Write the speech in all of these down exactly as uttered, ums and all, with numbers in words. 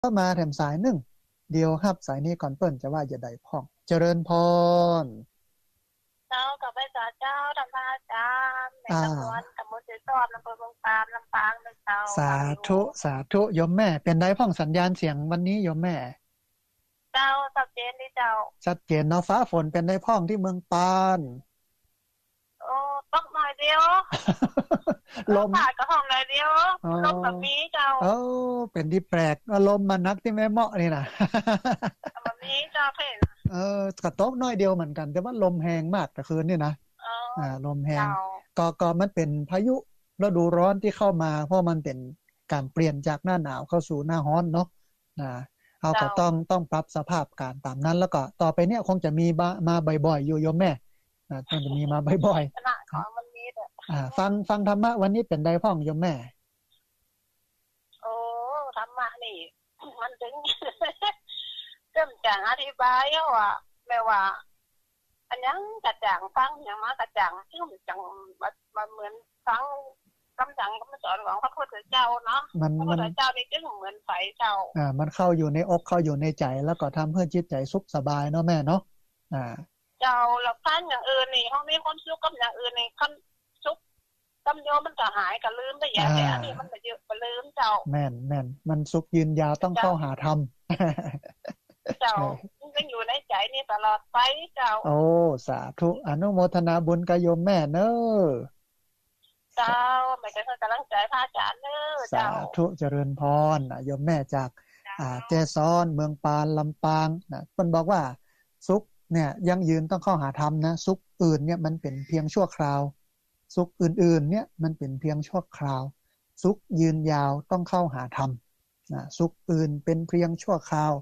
เข้ามาแถมสายนึ่ง เดี๋ยวฮับสายนี้ก่อนเปิ้นจะว่าจะใดพ่อง เจริญพร เจ้า กับไหว้สาเจ้า ธรรมะอาจารย์ แม่ อ่า ตะกอน ตำบลเสซอน อำเภอเมืองปาน ลำปาง เจ้า สาธุ สาธุ โยมแม่ เป๋นใดพ่องสัญญาณเสียงวันนี้โยมแม่ เจ้า ชัดเจนดีเจ้า ชัดเจนเนาะ ฟ้าฝนเป๋นใดพ่องตี้เมืองปาน โอ้ ตกหน่อยเดียว ลม ฟ้าก็ห้องหน่อยเดียว อ๋อ ลมบ่มีเจ้า เออ เป๋นตี้แปลก ลมมานักตี้แม่เมาะนี่นะ บ่มีเจ้าเพ่น เออ ก็ตกหน่อยเดียวเหมือนกั๋น แต่ว่าลมแฮงมากตะคืนนี่นะ อ๋อ อ่า ลมแฮง เจ้า ก็ ก็มันเป๋นพายุฤดูร้อนตี้เข้ามา เพราะมันเป๋นก๋านเปลี่ยนจากหน้าหนาวเข้าสู่หน้าฮ้อนเนาะ นะ เฮาก็ เจ้า ต้อง ต้องปรับสภาพก๋ารณ์ต๋ามนั้น แล้วก็ต่อไปเนี่ยคงจะมีมา มาบ่อยๆ อยู่โยมแม่ นะ คงจะมีมาบ่อยๆ ขนาดของมันมีแต่ อ่า ฟัง ฟังธรรมะวันนี้เป๋นใดพ่องโยมแม่ โอ้ ธรรมะนี่ มันเถิง เจิ่มจ๋างอธิบายว่า แม่ว่า อันหยังกระจ่างฟัง หยังมากระจ่าง ซึ่งมันจัง มัน มันเหมือนฟังกำสั่งกำสอนของพระพุทธเจ้าเนาะ มัน พระพุทธเจ้านี่จึงเหมือนไฟเจ้า อ่า มันเข้าอยู่ในอกเข้าอยู่ในใจ๋ แล้วก็ทำหื้อจิตใจ๋สุขสบายเนาะแม่เนาะ อ่า เจ้า แล้วฟังอย่างอื่นนี่ เฮามีความสุขกับอย่างอื่นนี่ คันสุขกำเดียวมันก็หายก็ลืมไปอย่าง อ่า แต่อันนี้มันบ่เยียะบ่ลืมเจ้า แม่น แม่น มันสุขยืนยาวต้องเข้าหาธรรม เจ้า เออ มันยังอยู่ในใจ๋นี่ตลอดไปเจ้า โอ้ สาธุ อนุโมทนาบุญกับโยมแม่เน้อ เจ้า แม่ก็หื้อกำลังใจ๋พระอาจ๋ารย์เน้อ สา เจ้า ธุ เจริญพร นะ โยมแม่จาก เจ้า อ่า แจ้ซ้อน เมืองปาน ลำปาง นะ เปิ้นบอกว่า สุขเนี่ยยั่งยืนต้องเข้าหาธรรมนะ สุขอื่นเนี่ยมันเป๋นเพียงชั่วคราว สุขอื่นๆ เนี่ยมันเป๋นเพียงชั่วคราว สุขยืนยาวต้องเข้าหาธรรม นะ สุขอื่นเป๋นเพียงชั่วคราว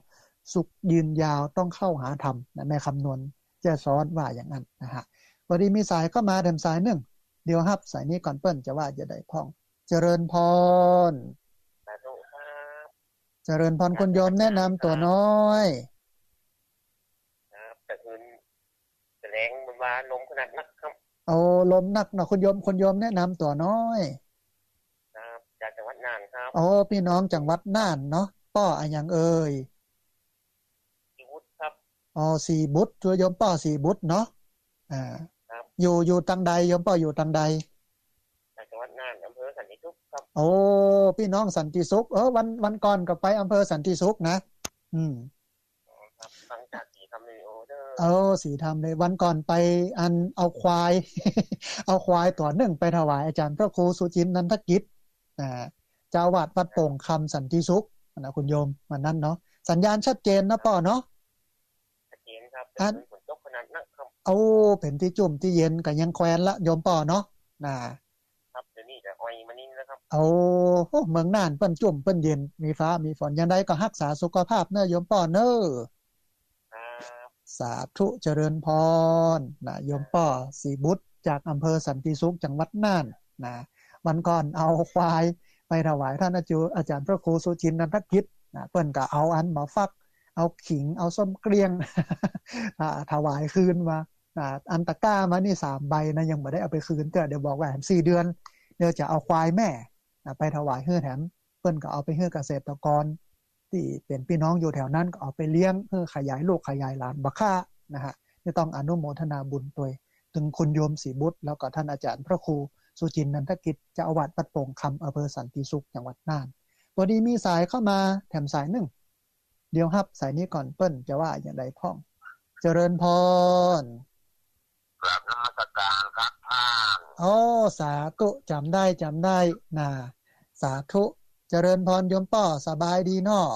สุขยืนยาวต้องเข้าหาธรรม นะ แม่คำนวณแจ้ซ้อนว่าอย่างนั้นนะฮะ พอดีมีสายเข้ามาแถมสายนึ่ง เดี๋ยวฮับสายนี้ก่อนเปิ้นจะว่าจะใดพ่อง เจริญพร สาธุครับ เจริญพรคุณโยม แนะนำตั๋วน้อย ครับ แต่คืนแสดงมันว่าลมขนาดนักครับ โอ้ ลมนักเนาะ คุณโยม คุณโยมแนะนำตั๋วน้อย ครับ จากจังหวัดน่านครับ โอ้ ปี้น้องจังหวัดน่านเนาะ ป้ออะหยังเอ่ย ศรีบุตรครับ อ๋อ ศรีบุตร ตั๋วโยมป้อศรีบุตรเนาะ อ่า ครับ อยู่ อยู่ตางใด โยมป้ออยู่ตางใด จากจังหวัดน่าน อำเภอสันติสุขครับ โอ้ ปี้น้องสันติสุข เออ วัน วันก่อนก็ไปอำเภอสันติสุขนะ อืม อ๋อ ครับ ฟังจากสีธรรมเรดิโอเด้อ เออ สีธรรมเลย วันก่อนไปอันเอาควาย เอาควายตั๋วนึ่งไปถวายอาจ๋ารย์พระครูสุจินต์ นันทกิจ อ่า เจ้าอาวาสวัดโป่งคำสันติสุขนะ คุณโยม วันนั้นเนาะ สัญญาณชัดเจนนะป้อเนาะ ชัดเจนครับ อัน แต่ฝนตกขนาดนักครับ โอ้ เป๋นตี้จุ่มตี้เย็นก็ยังแควนละโยมป้อเนาะ นะ ครับ เดี๋ยวนี้ก็อ่อยมานิดนะครับ โอ้ เมืองน่านเปิ้นจุ่มเปิ้นเย็น มีฟ้ามีฝน อย่างใดก็ฮักษาสุขภาพเน้อโยมป้อเน้อ ครับ สาธุ เจริญพร นะ โยมป้อศรีบุตรจากอำเภอสันติสุข จังหวัดน่าน นะ วันก่อนเอาควายไปถวายท่านอาจู- อาจ๋ารย์พระครูสุจินต์ นันทกิจ นะ เปิ้นก็เอาอันมาฟัก เอาขิง เอาส้มเกลี้ยง อ่า ถวายคืนมา อ่า อันตะกร้ามานี่สามใบนะ ยังบ่ได้เอาไปคืนเตื้อ เดี๋ยวบอกว่าแถมสี่เดือน เดี๋ยวจะเอาควายแม่ อ่า ไปถวายหื้อแถม เปิ้นก็เอาไปหื้อเกษตรกร ตี้เป๋นปี้น้องอยู่แถวนั้น ก็เอาไปเลี้ยง หื้อขยายลูกขยายหลานบ่าค้านะฮะ นี่ต้องอนุโมทนาบุญตวย เถิงคุณโยมศรีบุตร แล้วก็ท่านอาจ๋ารย์พระครูสุจินต์ นันทกิจ เจ้าอาวาสวัดโป่งคำ อำเภอสันติสุข จังหวัดน่าน พอดีมีสายเข้ามาแถมสายนึ่ง เดี๋ยวฮับสายนี้ก่อนเปิ้นจะว่าอย่างใดพ่อง เจริญพร กราบนมัสการครับท่าน โอ้ สาธุ จ๋ำได้ จ๋ำได้ นะ สาธุ เจริญพรโยมป้อ สบายดีเนาะ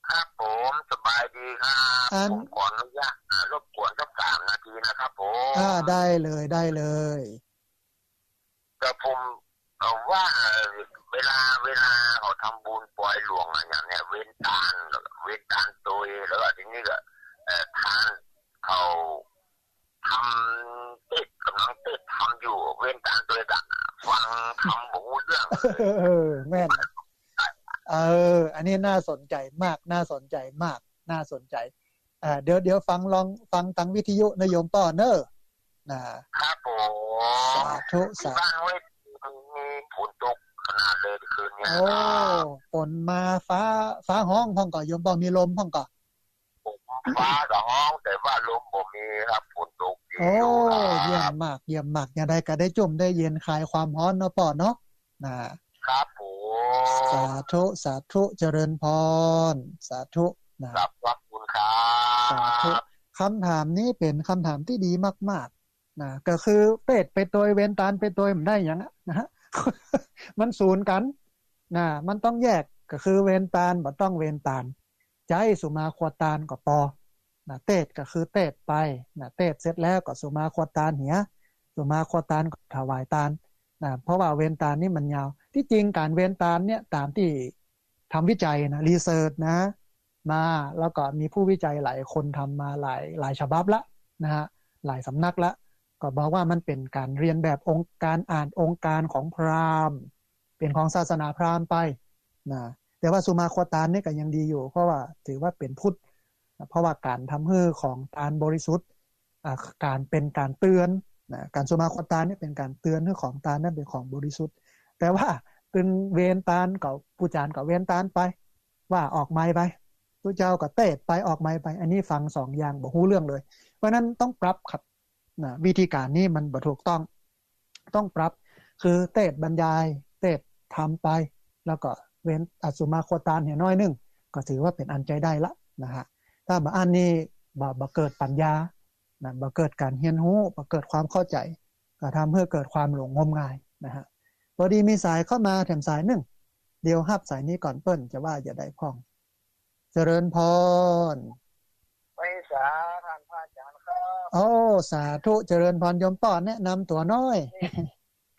ครับผม สบายดีครับ อัน ผมขออนุญาต อ่า รบกวนสักสามนาทีนะครับผม อ่า ได้เลย ได้เลย ก็ผม เอ่อ ว่า เวลา เวลาเขาทำบุญปล่อยหลวงอะอย่างเนี้ย เว้นตาน เว้นตานตวย แล้วก็ทีนี้ก็ เอ่อ ท่านเขาทำเตสน์ กำลังเตสน์ทำอยู่ เว้นตานตวยก็ฟังธรรมบ่ฮู้เรื่อง เออ แม่น เออ อันนี้น่าสนใจ๋มาก น่าสนใจ๋มาก น่าสนใจ๋ อ่า เดี๋ยว เดี๋ยวฟัง ลองฟังตางวิทยุนะโยมป้อเน้อ นะ ครับผม สาธุ ที่ สา บ้านห้วย มีฝนตก ขนาดเลยคืนนี้ โอ้ ครับ ฝนมา ฟ้า ฟ้าฮ้องพ่องก่อ โยมป้อ มีลมพ่องก่อ ฟ้าก็ฮ้อง แต่ว่าลมบ่มีครับ ฝนตกดี โอ้ อยู่ครับ เยี่ยมมาก เยี่ยมมาก อย่างใดก็ได้จุ่มได้เย็นคลายความฮ้อนเนาะป้อเนาะ นะ ครับผม สาธุ สาธุ เจริญพร สาธุ นะ ขอบพระคุณครับ สาธุ คำถามนี้เป๋นคำถามตี้ดีมากๆ นะ ก็คือเตศไปตวย เวนตานไปตวย มันได้หยังอะ นะฮะ มันสูนกั๋น นะ มันต้องแยก ก็คือเวนตาน บ่ต้องเวนตาน ใจ๊สุมาควรตานก็ปอ นะ เตศก็คือเตศไป นะ เตศเสร็จแล้วก็สุมาควรตานเหีย สุมาควรตานก็ถวายตาน นะ เพราะว่าเวนตานนี่มันยาว ตี้จริงก๋านเวนตานเนี่ย ต๋ามตี้ทำวิจัยนะ รีเสิร์ชนะ มา แล้วก็มีผู้วิจัยหลายคนทำมาหลาย หลายฉบับละ นะฮะ หลายสำนักละ ก็บอกว่ามันเป๋นก๋านเลียนแบบองค์ ก๋านอ่านองค์การของพราหมณ์ เป๋นของศาสนาพราหมณ์ไป นะ แต่ว่าสุมาควรตานนี่ก็ยังดีอยู่ เพราะว่าถือว่าเป๋นพุทธ นะ เพราะว่าก๋านทำหื้อของตานบริสุทธิ์ อ่า ก๋านเป๋นก๋านเตือน นะ ก๋านสุมาควรตานนี่เป๋นก๋านเตือนหื้อของตานนั้นเป๋นของบริสุทธิ์ แต่ว่าตึงเวนตานก็ ผู้จารย์ก็เวนตานไป ว่าออกไมค์ไป ผู้เจ้าก็เตศไป ออกไมค์ไป อันนี้ฟังสองอย่างบ่ฮู้เรื่องเลย เพราะฉะนั้นต้องปรับครับ นะ วิธีก๋านนี้มันบ่ถูกต้อง ต้องปรับ คือเตศบรรยาย เตศธรรมไป แล้วก็เว้น อ่ะ สุมาควรตานเหียน้อยนึ่ง ก็ถือว่าเป๋นอันใจ๊ได้ละนะฮะ ถ้าบ่อั้นนี่ บ่ บ่เกิดปัญญา นะ บ่เกิดก๋านเฮียนฮู้ บ่เกิดความเข้าใจ๋ ก็ทำหื้อเกิดความหลงงมงายนะฮะ พอดีมีสายเข้ามาแถมสายนึ่ง เดี๋ยวฮับสายนี้ก่อนเปิ้นจะว่าจะใดพ่อง เจริญพร ไหว้สาท่านพระอาจารย์ครับ โอ้ สาธุ เจริญพรโยมป้อ แนะนำตั๋วน้อย นี่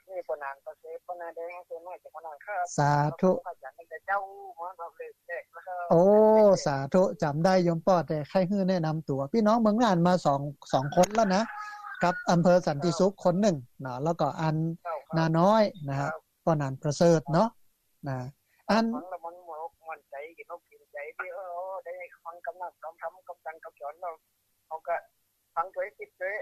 นี่ป้อหนานประเสริฐ ป้อนาแดง ตั๋วน้อยจากป้อหนานครับ สาธุ พระอาจารย์ตั้งแต่เจ๊ามาครับ เลยแรกแล้วครับ โอ้ สาธุ จ๋ำได้โยมป้อ แต่ใค่หื้อแนะนำตั๋ว ปี้น้องเมืองน่านมาสอง สองคนแล้วนะ กับอำเภอสันติสุขคนนึ่งนะ แล้วก็อัน ครับ นาน้อยนะฮะ ครับ ป้อหนานประเสริฐเนาะ นะ อัน ฟังแล้วมันม่วน ม่วนใจ๋ เห็นอกเห็นใจ๋ตี้ เออ ได้ฟังกำนักกำธรรมกำสั่งกำสอนแล้ว เฮาก็ฟังตวย กึ๊ดตวย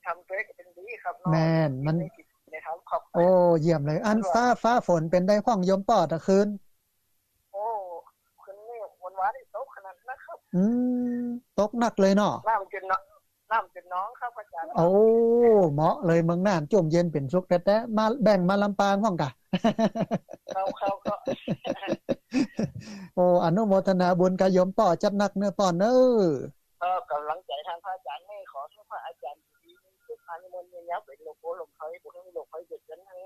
ทำตวยก็เป๋นดีครับเนาะ แม่น มัน ได้กึ๊ดได้ทำครับ โอ้ เยี่ยมเลย อัน ครับ ฟ้า ฟ้าฝนเป๋นใดพ่องโยมป้อตะคืน โอ้ คืนนี้วันวานนี่ตกขนาดนั้นครับ อืม ตกหนักเลยเนาะ น้ำจนเนาะ น้ำจนหนองครับอาจารย์ โอ้ เหมาะเลย เมืองน่านจ้วมเย็นเป๋นสุขแต๊ๆ มา แบ่งมาลำปางพ่องก่ะ ครับ ครับ ครับ โอ้ อนุโมทนาบุญกับโยมป้อ จัดหนักเน้อป้อเน้อ ก็กำลังใจ๋ท่านพระอาจารย์นี่ ขอหื้อพระอาจารย์อยู่ดีมีสุข อายุมั่นยืนยาว เป๋นโรคโพธิ์โรคภัย บ่หื้อมีโรคภัยเบียดเบียน หื้อ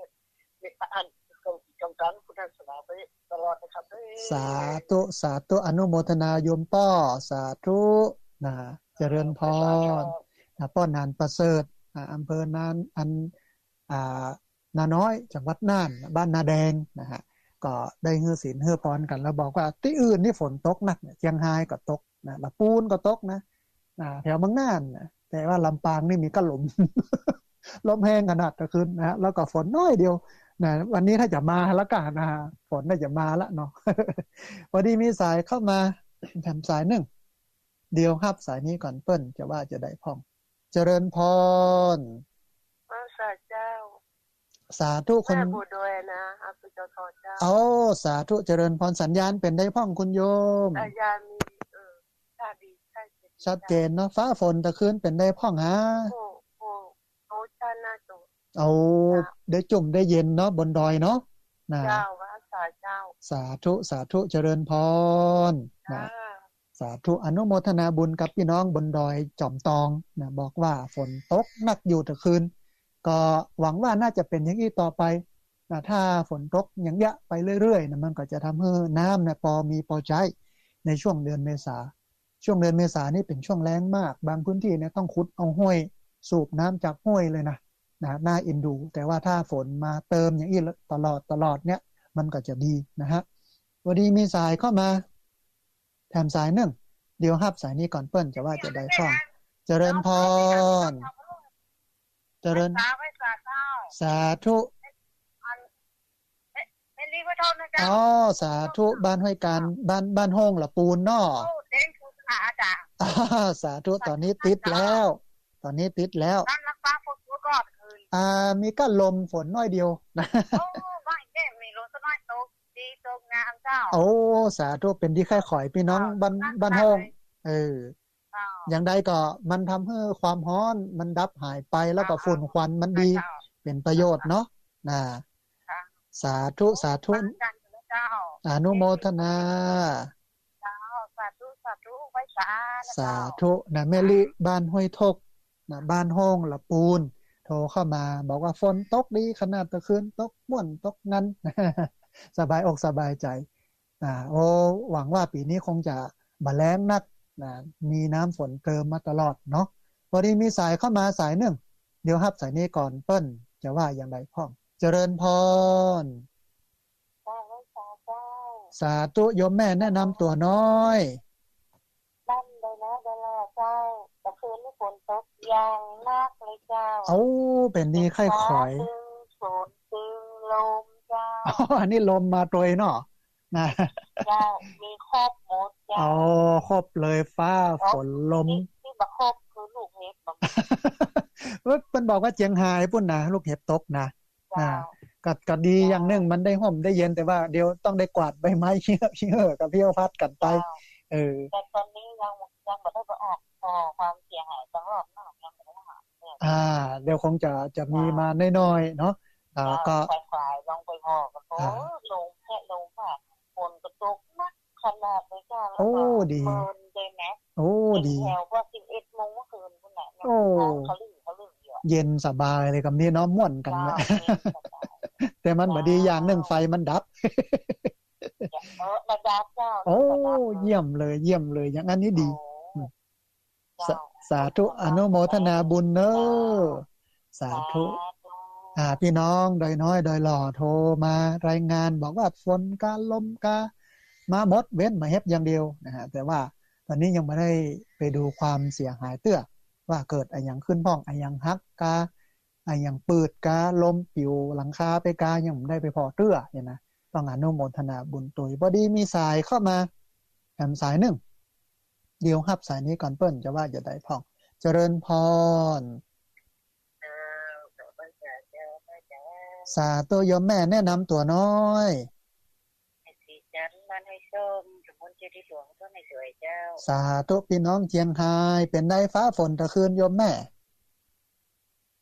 มีอันกำ กำตันพุทธศาสนาไป ตลอดนะครับ สาธุ สาธุ อนุโมทนาโยมป้อ สาธุ นะ เจริญพร นะ ป้อหนานประเสริฐ อ่า อำเภอน่าน อัน อ่า นาน้อย จังหวัดน่าน บ้านนาแดงนะฮะ ก็ได้หื้อศีลหื้อพรกั๋น แล้วบอกว่าตี้อื่นนี่ฝนตกหนักเนี่ย เจียงฮายก็ตกนะ ละปูนก็ตกนะ อ่า แถวเมืองน่านนะ แต่ว่าลำปางนี่มีก้าลม ลมแฮงขนาดตะคืนนะฮะ แล้วก็ฝนน้อยเดียวนะ วันนี้ถ้าจะมาละก่ะนะฮะ ฝนน่าจะมาละเนาะ พอดีมีสายเข้ามา แถมสายนึ่ง เดี๋ยวฮับสายนี้ก่อนเปิ้นจะว่าจะใดพ่อง เจริญพร เออ สาเจ้า สาธุ คุณ แม่บัวดวยนะ อำเภอจอทอเจ้า โอ้ สาธุ เจริญพร สัญญาณเป๋นใดพ่องคุณโยม สัญญาณมี เออ ชัดดี ชัดเจน ชัดเจนเนาะ ฟ้าฝนตะคืนเป๋นใดพ่องฮะ โอ้ โอ้ โอ้ จ้า น่าจะ โอ้ จ้า ได้จุ่มได้เย็นเนาะ บนดอยเนาะ นะ เจ้า ว่าสาเจ้า สาธุ สาธุ เจริญพร นะ จ้า สาธุ อนุโมทนาบุญกับปี้น้องบนดอยจอมตองนะ บอกว่าฝนตกหนักอยู่ตะคืน ก็หวังว่าน่าจะเป๋นอย่างอี้ต่อไปนะ ถ้าฝนตกอย่างเงี้ยไปเรื่อยๆ นะ มันก็จะทำหื้อน้ำนะ ปอมีปอใจ๊ในช่วงเดือนเมษา ช่วงเดือนเมษานี่เป๋นช่วงแล้งมาก บางพื้นที่เนี่ยต้องขุดเอาห้วย สูบน้ำจากห้วยเลยนะ นะ น่าเอ็นดู แต่ว่าถ้าฝนมาเติมอย่างอี้ตลอดตลอดเนี่ย มันก็จะดีนะฮะ พอดีมีสายเข้ามา แถมสายนึ่ง เดี๋ยวฮับสายนี้ก่อนเปิ้นจะว่าจะใดพ่อง เจริญพร เจริญ สาธุ สาธุ อัน เป็น เป็นรีเวอร์ทองนะเจ้า อ๋อ สาธุ บ้านห้วยการ บ้าน บ้านโฮ่งละปูนเนาะ โอ้ เต็มภูผาจ้ะ อ่า สาธุ ต๋อนนี้ติดแล้ว ต๋อนนี้ติดแล้ว บ้านลำปางฝนตกก่อนคืน อ่า มีก้าลมฝนน้อยเดียวนะ โอ้ บ้านแจ้ง งามเจ้า โอ้ สาธุ เป๋นดีใค่ขอย ปี้น้อง เจ้า บ้าน บ้านโฮ่ง เออ เจ้า อย่างใดก็มันทำหื้อความฮ้อนมันดับหายไป แล้วก็ อ่า ฝุ่นควันมันดี เจ้า เป๋นประโยชน์เนาะ นะ ค่ะ สาธุ สาธุ เหมือนกั๋นเจ้า อนุโมทนา เจ้า สาธุ สาธุ ไหว้สานะเจ้า สาธุ นะ แม่ลิ บ้านห้วยทก นะ บ้านโฮ่งละปูน โทรเข้ามาบอกว่าฝนตกดีขนาด ตะคืนตกม่วนตกงัน สบายอกสบายใจ๋ อ่า โอ้ หวังว่าปี๋นี้คงจะบ่แล้งนัก นะ มีน้ำฝนเติมมาตลอดเนาะ พอดีมีสายเข้ามาสายนึ่ง เดี๋ยวฮับสายนี้ก่อน เปิ้นจะว่าอย่างใดพ่อง เจริญพร เจ้า ไหว้สาเจ้า สาธุ โยมแม่แนะนำตั๋วน้อย บ้านใดนะ ใดแลเจ้า ตะคืนนี้ฝนตกอย่างหนักเลยเจ้า โอ้ เป๋นดีใค่ขอย ฟ้าตึง ฝนตึง ลมเจ้า อ๋อ อันนี้ลมมาตวยเนาะ นะ เจ้า มีครบหมดเจ้า อ๋อ ครบเลย ฟ้า ฝน ลม ตี้ ตี้บ่ครบคือลูกเห็บบ่มี เอ้ย เปิ้นบอกว่าเจียงฮายปู้นนะ ลูกเห็บตกนะ เจ้า นะ ก็ ก็ดีอย่างนึ่ง มันได้ฮ่มได้เย็น แต่ว่าเดี๋ยวต้องได้กวาดใบไม้เหี่ยวๆ กับเหี่ยวพัดกั๋นไป เจ้า เออ แต่ต๋อนนี้ยัง ยังบ่ได้ไปออก ก่อความเสียหายตังรอบนอก ยังบ่ได้หาเนี่ย อ่า เดี๋ยวคงจะ จะมีมาน้อยๆ เนาะ อ่า เจ้า ก็ ขวายๆ ลองไปผ่อกั๋น โอ้ อ่า ลมแค่ลมอะ ฝนก็ตกหนักขนาดเลยเจ้า โอ้ แล้วก็ ดี เมินเลยนะ โอ้ เย็น ดี แถวว่าสิบเอ็ดโมงเมื่อคืนปู้นน่ะ โอ้ ยังค้างคะลึ่งคะลึ่งอยู่อะ เย็นสบายเลยกำนี้เนาะ ม่วนกั๋นเนี่ย เจ้า เย็นสบาย แต่มันบ่ดีอย่างนึ่ง เจ้า ไฟมันดับ เออ บ่ดับเจ้า โอ้ บ่ดับเลย เยี่ยมเลย เยี่ยมเลย อย่างอันนี้ดี โอ้ อืม เจ้า สา สาธุ อนุโมทนาบุญเน้อ สาธุ สาธุ อ่า ปี้น้องดอยน้อยดอยหล่อโทรมารายงานบอกว่าฝนกาลมกา มาหมด เว้นบ่าเห็บอย่างเดียวนะฮะ แต่ว่าต๋อนนี้ยังบ่ได้ไปดูความเสียหายเตื้อ ว่าเกิดอะหยังขึ้นพ่อง อะหยังหักกา อะหยังปืดกา ลมปิวหลังคาไปกา ยังบ่ได้ไปผ่อเตื้อเนี่ยนะ ต้องอนุโมทนาบุญตวย พอดีมีสายเข้ามาแถมสายนึ่ง เดี๋ยวฮับสายนี้ก่อน เปิ้นจะว่าจะใดพ่อง เจริญพร เจ้า เจ้า เจ้า เจ้า สาธุ โยมแม่แนะนำตั๋วน้อย ไอ้สีจันทร์ บ้านห้วยส้ม ตำบลเจดีย์หลวง อำเภอแม่สวยเจ้า สาธุ ปี้น้องเจียงฮาย เป๋นใดฟ้าฝนตะคืนโยมแม่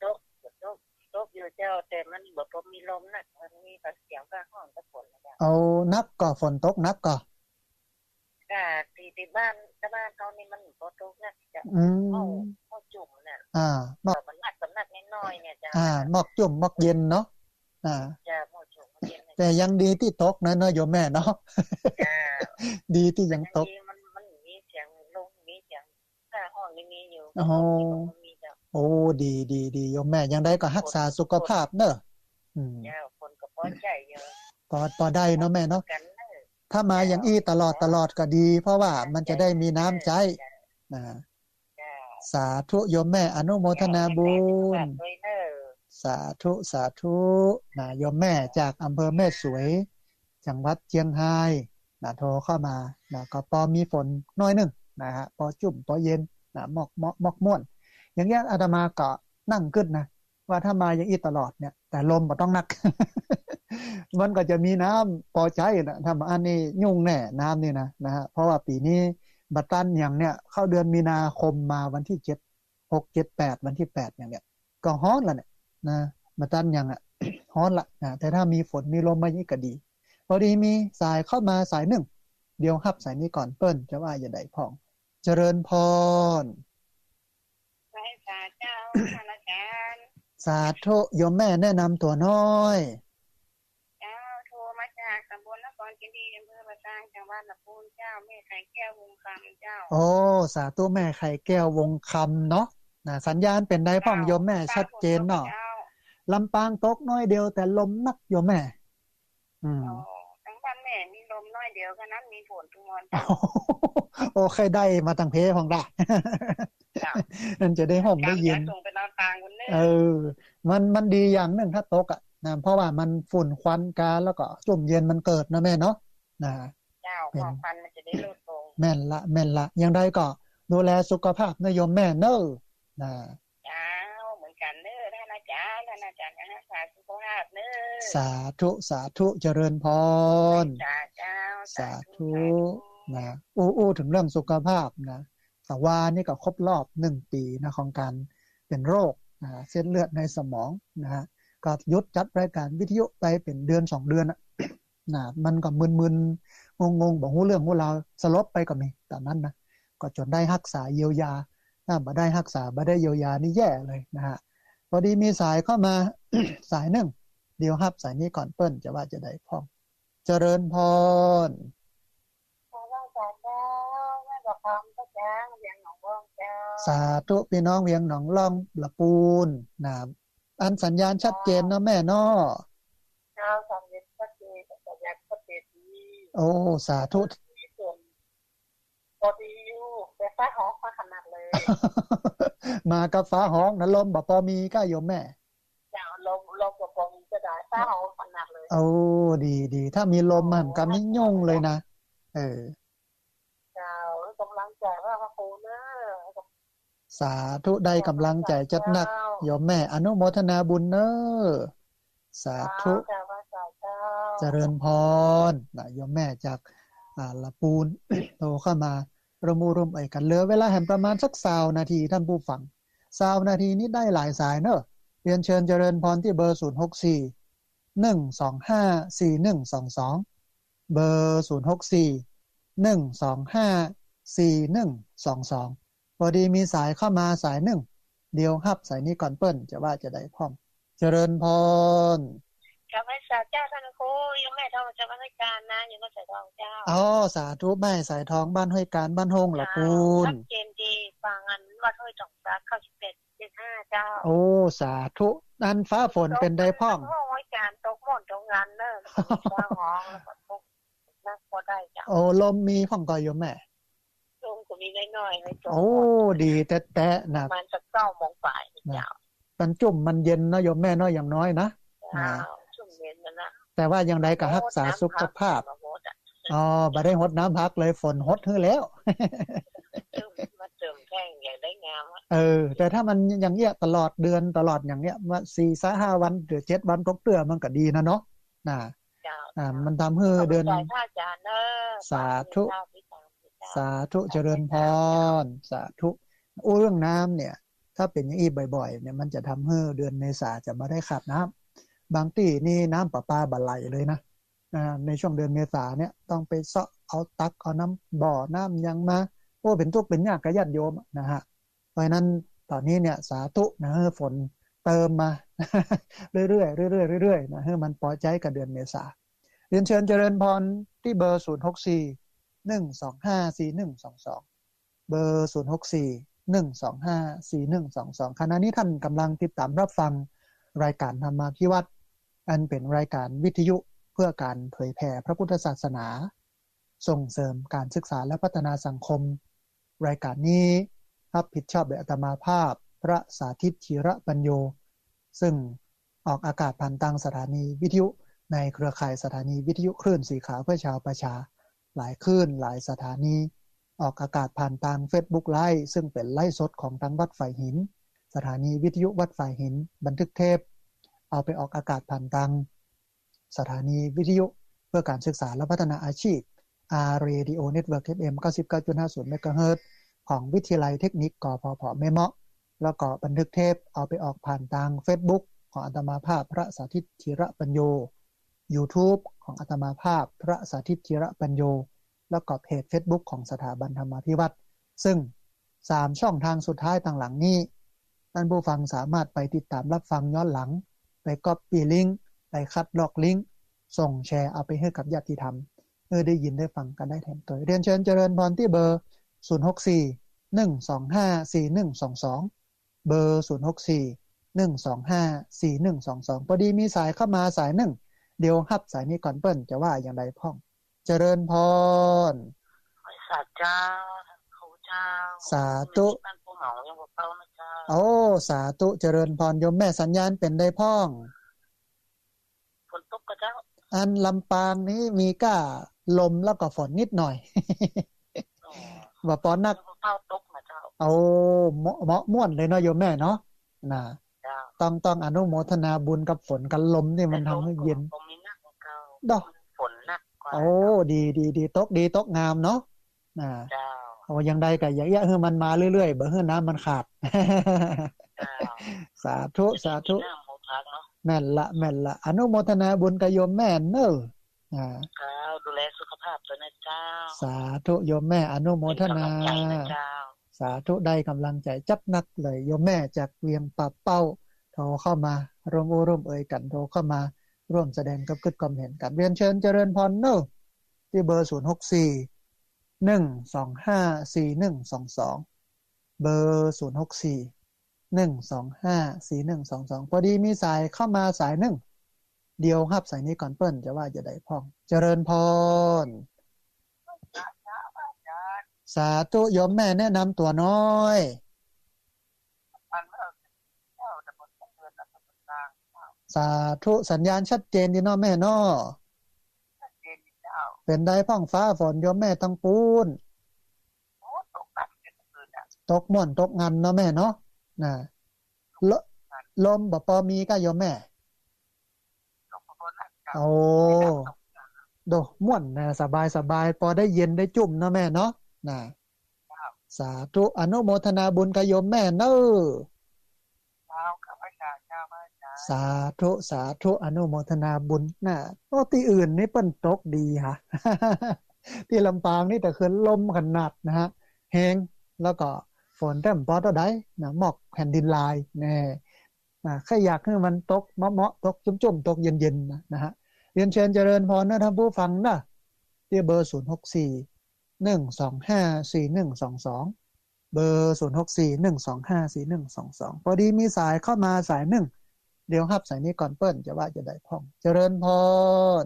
ตก ตก ตกอยู่เจ้า แต่มันบ่ บ่มีลมนะ มันมีแต่เสียงฟ้าฮ้องกับฝนนะเจ้า เอา หนักก่อ ฝนตกหนักก่อ ก็ตี้ ตี้บ้าน ตี้บ้านเฮานี่มันบ่ตกหนักเจ้า อืม เฮา เฮาจุ่มน่ะ อ่า หมอก ก็บ่หนัก บ่หนักน้อยๆ เนี่ยเจ้า อ่า หมอกจุ่ม หมอกเย็นเนาะ อ่า เจ้า หมอกจุ่ม หมอกเย็นเนี่ย แต่ยังดีตี้ตกนะเนาะ โยมแม่เนาะ เจ้า ดีตี้ยังตก ยังดี มัน มันมีเสียงลม มีเสียง ฟ้าฮ้องนี่มีอยู่ อ๋อ บ่มีเจ้า โอ้ ดี ดี ดี โยมแม่ อย่างใดก็ฮักษาสุขภาพเน้อ อืม เจ้า ฝนก็ปอใจ๊อยู่ ปอ ปอได้เนาะแม่เนาะ กันเน้อ ถ้ามาอย่างอี้ตลอด เจ้า ตลอดก็ดี เพราะว่ามันจะได้มีน้ำใจ๊ เจ้า นะ เจ้า สาธุ โยมแม่ อนุโมทนาบุญ เจ้า ให้แม่สุขภาพด้วยเน้อ สาธุ สาธุ นะ โยมแม่จากอำเภอแม่สวย จังหวัดเจียงฮาย นะ โทรเข้ามา นะ ก็ปอมีฝนน้อยนึ่งนะฮะ ปอจุ่ม ปอเย็น นะ หมอก หมอก หมอกม่วน อย่างเงี้ย อาตมาก็นั่งกึ๊ดนะ ว่าถ้ามาอย่างอี้ตลอดเนี่ย แต่ลมบ่ต้องหนัก มันก็จะมีน้ำปอใจ๊นะ ถ้ามาอันนี้ยุ่งแน่ น้ำนี่นะ นะฮะ เพราะว่าปี๋นี้บ่ตันหยังเนี่ย เข้าเดือนมีนาคมมาวันตี้เจ็ด หก เจ็ด แปด วันตี้แปดอย่างเนี่ย ก็ฮ้อนละเนี่ย นะ บ่ตันหยังอะ ฮ้อนละ นะ แต่ถ้ามีฝนมีลมมาอย่างอี้ก็ดี พอดีมีสายเข้ามาสายนึ่ง เดี๋ยวฮับสายนี้ก่อน เปิ้นจะว่าจะใดพ่อง เจริญพร ไหว้สาเจ้า ท่านอาจารย์ สาธุ โยมแม่แนะนำตั๋วน้อย เจ้า โทรมาจากตำบลนครเจดีย์ อำเภอป่าซาง จังหวัดลำพูนเจ้า แม่ไข่แก้ว วงศ์คำเจ้า โอ้ สาธุ แม่ไข่แก้ว วงศ์คำเนาะ นะ สัญญาณเป๋นใดพ่อง เจ้า โยมแม่ ชัดเจนเนาะ เจ้า ลำปางตกน้อยเดียว แต่ลมหนักโยมแม่ อืม อ๋อ ตังบ้านแม่มีลมน้อยเดียว ก็นั้นมีฝนตังวัน โอ้ ใค่ได้มาตังเพพ่องละ เจ้า นั่นจะได้ฮ่มได้เย็น เจ้า ส่งไปนอนกลางวันเน้อ เออ มัน มันดีอย่างนึ่งถ้าตกอะ นะ เพราะว่ามันฝุ่นควันกา แล้วก็จุ่มเย็นมันเกิดนะแม่เนาะ นะ เจ้า เป๋น หมอกควันมันจะได้ลดลง แม่นละ แม่นละ อย่างใดก็ดูแลสุขภาพเน้อโยมแม่เน้อ นะ เจ้า เหมือนกั๋นเน้อ ท่านอาจารย์ ท่านอาจารย์ก็ฮักษาสุขภาพเน้อ สาธุ สาธุ เจริญพร สาธุ สาธุ สาธุ นะ อู้ อู้เถิงเรื่องสุขภาพนะ ตะวานี่ก็ครบรอบหนึ่งปี๋นะ ของก๋านเป๋นโรคนะ เส้นเลือดในสมองนะฮะ ก็หยุดจัดรายก๋านวิทยุไปเป๋นเดือนสองเดือนอะ นะ มันก็มึนๆ งงๆ บ่ฮู้เรื่องฮู้ราว สลบไปก็มี ต๋อนนั้นนะ ก็จ๋นได้ฮักษาเยียวยา ถ้าบ่ได้ฮักษา บ่ได้เยียวยานี่แย่เลยนะฮะ พอดีมีสายเข้ามา สายนึ่ง เดี๋ยวฮับสายนี้ก่อน เปิ้นจะว่าจะใดพ่อง เจริญพร สาธุ พี่น้องเวียงหนองล่อง ละปูนนะ อันสัญญาณชัดเจนเนาะแม่เนาะ เจ้า สัญญาณชัดเจน สัญญาณชัดเจนดี โอ้ สาธุ พอดีอยู่ แต่ฟ้าฮ้องมาขนาดเลย มากับฟ้าฮ้องนะ ลมบ่ปอมีก้าโยมแม่ เจ้า ลม ลมบ่ปอมีจะได้ ฟ้าฮ้องขนาดเลย โอ้ ดี ดี ถ้ามีลมมันก็ไม่ยุ่งเลยนะ เออ เจ้า ก๋ำลังใจ๋ว่าพระครูเนอะ สาธุ ได้ก๋ำลังใจ๋จัดหนัก เจ้า โยมแม่ อนุโมทนาบุญเนอะ สาธุ เจ้า เจ้า เจ้า เจริญพรนะ โยมแม่จาก อ่า ละปูน โทรเข้ามาร่วมอู้ร่วมเอ่ยกั๋น เหลือเวลาแหมประมาณสักซาวนาที ท่านผู้ฟัง ซาวนาทีนี้ได้หลายสายเนอะ เรียนเชิญเจริญพรตี้เบอร์ ศูนย์หกสี่ หนึ่งสองห้า สี่หนึ่งสองสอง เบอร์ ศูนย์หกสี่ หนึ่งสองห้า สี่หนึ่งสองสอง พอดีมีสายเข้ามาสายนึ่ง เดี๋ยวฮับสายนี้ก่อน เปิ้นจะว่าจะใดพ่อง เจริญพร กราบไหว้สาเจ้าท่านครู โยมแม่ทองจากบ้านห้วยกาญนะ โยมแม่สายทองเจ้า อ๋อ สาธุ แม่สายทอง บ้านห้วยกาญ บ้านโฮ่งละปูน ชัดเจนดี ฟังอันวัดห้วยตองซัก เก้าสิบแปดจุดเจ็ดห้า เจ้า โอ้ สาธุ อันฟ้าฝนเป๋นใดพ่อง ห้วยกาญตกหม่นตกงันเนอะ ฟ้าฮ้องแล้วก็ตก นักพอได้เจ้า โอ้ ลมมีพ่องก่อโยมแม่ ลมก็มีน้อยๆ ไม่ตก โอ้ ดีแต๊ๆ นะ ประมาณสักเก้าโมงปลายนี่เจ้า มันจุ่มมันเย็นเนาะโยมแม่เนาะ อย่างน้อยนะ เจ้า นะ จุ่มเย็นนะ แต่ว่าอย่างใดก็ฮักษาสุขภาพ โอ้ น้ำผักมาหมดอะ อ๋อ บ่ได้หดน้ำผักเลย ฝนหดหื้อแล้ว จุ่มมาเติมแท่งอย่างได้งามอะ เออ แต่ถ้ามันอย่างเงี้ยตลอดเดือนตลอดอย่างเงี้ย ว่าสี่ซะห้าวันหรือเจ็ดวันตกเตื้อมันก็ดีนะเนาะ นะ เจ้า อ่า เจ้า มันทำหื้อเดือน ขอบคุณพระอาจารย์เนอะ สาธุ สาธุ สาธุ เจริญพร สาธุ อู้เรื่องน้ำเนี่ย ถ้าเป๋นอย่างอี้บ่อยๆ เนี่ย มันจะทำหื้อเดือนเมษาจะบ่ได้ขาดน้ำ บางตี้นี่น้ำประปาบ่ไหลเลยนะ อ่า ในช่วงเดือนเมษาเนี่ย ต้องไปเซาะเอาตักเอาน้ำบ่อน้ำหยังมา โอ้ เป๋นตุ๊กข์เป๋นยากกับญาติโยมอะนะฮะ เพราะฉะนั้นต๋อนนี้เนี่ย สาธุนะ หื้อฝนเติมมา เรื่อยๆ เรื่อยๆ เรื่อยๆ นะ หื้อมันปอใจ๊กับเดือนเมษา เรียนเชิญเจริญพรตี้เบอร์ ศูนย์หกสี่ หนึ่งสองห้า สี่หนึ่งสองสอง เบอร์ ศูนย์หกสี่ หนึ่งสองห้า สี่หนึ่งสองสอง ขณะนี้ท่านกำลังติดตามรับฟังรายการธรรมาภิวัตน์ อันเป๋นรายการวิทยุเพื่อการเผยแผ่พระพุทธศาสนา ส่งเสริมการศึกษาและพัฒนาสังคม รายการนี้ฮับผิดชอบโดยอาตมาภาพ พระสาธิต ธีระปัญโญ ซึ่งออกอากาศผ่านตางสถานีวิทยุในเครือข่ายสถานีวิทยุคลื่นสีขาวเพื่อชาวประชา หลายคลื่นหลายสถานี ออกอากาศผ่านตางเฟซบุ๊กไลฟ์ ซึ่งเป๋นไลฟ์สดของตางวัดฝายหิน สถานีวิทยุวัดฝายหิน บันทึกเทป เอาไปออกอากาศผ่านตางสถานีวิทยุเพื่อการศึกษาและพัฒนาอาชีพ R Radio Network เอฟเอ็ม เก้าสิบเก้าจุดห้าศูนย์ เมกะเฮิรตซ์ ของวิทยาลัยเทคนิค กพผ แม่เมาะ แล้วก็บันทึกเทปเอาไปออกผ่านตางเฟซบุ๊กของอาตมาภาพพระสาธิต ธีระปัญโญ YouTube ของอาตมาภาพพระสาธิต ธีระปัญโญ แล้วก็เพจเฟซบุ๊กของสถาบันธรรมาภิวัตน์ ซึ่งสามช่องทางสุดท้ายตางหลังนี้ ท่านผู้ฟังสามารถไปติดตามรับฟังย้อนหลัง ไปก๊อปปี้ลิงก์ ไปคัดลอกลิงก์ ส่งแชร์เอาไปหื้อกับญาติธรรม หื้อได้ยินได้ฟังกั๋นได้แถมตวย เรียนเชิญเจริญพรตี้เบอร์ ศูนย์หกสี่ หนึ่งสองห้า สี่หนึ่งสองสอง เบอร์ ศูนย์หกสี่ หนึ่งสองห้า สี่หนึ่งสองสอง พอดีมีสายเข้ามาสายนึ่ง เดี๋ยวฮับสายนี้ก่อน เปิ้นจะว่าอย่างใดพ่อง เจริญพร สาธุเจ้า ครูเจ้า สาธุ บ้านผู้เหมายังบ่เข้านะเจ้า โอ้ สาธุ เจริญพรโยมแม่ สัญญาณเป๋นใดพ่อง ฝนตกก่อเจ้า อันลำปางนี้มีก้าลมแล้วก็ฝนนิดหน่อย อ๋อ บ่ปอนัก ยังบ่เข้าตกนะเจ้า โอ้ เหมาะ เหมาะม่วนเลยเนาะโยมแม่เนาะ นะ เจ้า ต้อง ต้องอนุโมทนาบุญกับฝนกับลมนี่มันทำหื้อเย็น เจ้า ตก ตก ตก มีนักกว่าเก่า เนาะ ฝนนักกว่า โอ้ เจ้า ดี ดี ดี ตกดีตกงามเนาะ น่ะ เจ้า โอ้ อย่างใดก็อย่าเอี้ยะหื้อมันมาเรื่อยๆ บ่หื้อน้ำมันขาด เจ้า สาธุ จะได้ สาธุ มีน้ำปลูกผักเนาะ แม่นละ แม่นละ อนุโมทนาบุญกับโยมแม่เน่อ อ่า เจ้า ดูแลสุขภาพตวยนะเจ้า สาธุ โยมแม่ อนุโมทนา ได้กำลังใจ๋นะเจ้า สาธุ ได้กำลังใจ๋จัดหนักเลย โยมแม่จากเวียงป่าเป้า โทรเข้ามาร่วมอู้ร่วมเอยกั๋น โทรเข้ามาร่วมแสดงความกึ๊ดความเห็นกั๋น เรียนเชิญเจริญพรเน่อ ตี้เบอร์ ศูนย์หกสี่ หนึ่งสองห้า สี่หนึ่งสองสอง เบอร์ ศูนย์หกสี่ หนึ่งสองห้า สี่หนึ่งสองสอง พอดีมีสายเข้ามาสายนึ่ง เดี๋ยวฮับสายนี้ก่อนเปิ้นจะว่าจะใดพ่อง เจริญพร สาธุ โยมแม่แนะนำตั๋วน้อย สาธุ สัญญาณชัดเจนดีเนาะแม่เนาะ ชัดเจนดีเจ้า เป๋นใดพ่องฟ้าฝนโยมแม่ตังปู๊น โอ้ ตกหนักเมื่อคืนน่ะ ตกม่วนตกงันเนาะแม่เนาะ น่ะ ล- ลมบ่ปอมีก้าโยมแม่ ลมบ่ปอนักเจ้า โอ้ โด ม่วนน่ะ สบายสบาย ปอได้เย็นได้จุ่มเนาะแม่เนาะ น่ะ เจ้า สาธุ อนุโมทนาบุญกับโยมแม่เน่อ เจ้า ข้าพเจ้า เจ้า พระอาจารย์ สาธุ สาธุ อนุโมทนาบุญ น่ะ โอ้ ตี้อื่นนี่เปิ้นตกดีฮะ ตี้ลำปางนี่แต่เคือนลมขนาดนะฮะ แฮง แล้วก็ฝนแต้มปอเต้าใดนะ หมอกแผ่นดินลายแน่ นะ ใค่อยากหื้อมันตกเมาะๆ ตกจุ่มๆ ตกเย็นๆ นะ นะฮะ เรียนเชิญเจริญพรเน่อท่านผู้ฟังเน่อ ตี้เบอร์ ศูนย์หกสี่ หนึ่งสองห้า สี่หนึ่งสองสอง เบอร์ ศูนย์หกสี่ หนึ่งสองห้า สี่หนึ่งสองสอง พอดีมีสายเข้ามาสายนึ่ง เดี๋ยวฮับสายนี้ก่อนเปิ้นจะว่าจะใดพ่อง เจริญพร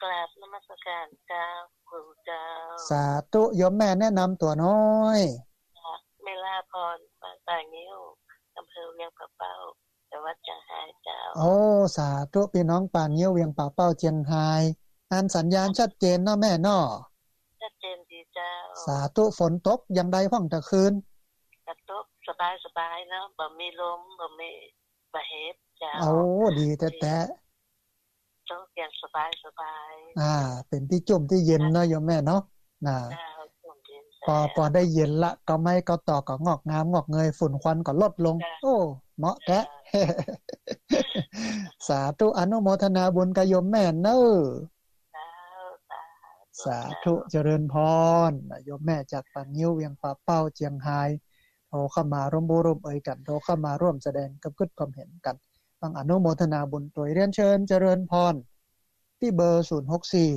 กราบนมัสการเจ้า ครูเจ้า สาธุ โยมแม่แนะนำตั๋วน้อย แม่ลาพร บ้านป่างิ้ว อำเภอเวียงป่าเป้า จังหวัดเจียงฮายเจ้า โอ้ สาธุ ปี้น้องป่างิ้ว เวียงป่าเป้า เจียงฮาย อันสัญญาณชัดเจนเนาะแม่เนาะ ชัดเจนดีเจ้า สาธุ ฝนตกอย่างใดพ่องตะคืน ก็ตกสบายๆ เนาะ บ่มีลม บ่มี บ่เห็บเจ้า โอ้ ดีแต๊ๆ ตกอย่างสบายๆ อ่า เป๋นตี้จุ่มตี้เย็นเนาะโยมแม่เนาะ น่ะ เจ้า จุ่มเย็น ปอ ปอได้เย็นละ ก็ไม้ก็ตอกก็งอกงามงอกเงย ฝุ่นควันก็ลดลง เจ้า โอ้ เหมาะแต๊ เจ้า สาธุ อนุโมทนาบุญกับโยมแม่เน่อ สาธุ สาธุ เจริญพร โยมแม่จากป่างิ้ว เวียงป่าเป้า เจียงฮาย โทรเข้ามาร่วมอู้ร่วมเอยกั๋น โทรเข้ามาร่วมแสดงความกึ๊ดความเห็นกั๋น ต้องอนุโมทนาบุญตวย เรียนเชิญเจริญพร ตี้เบอร์ ศูนย์หกสี่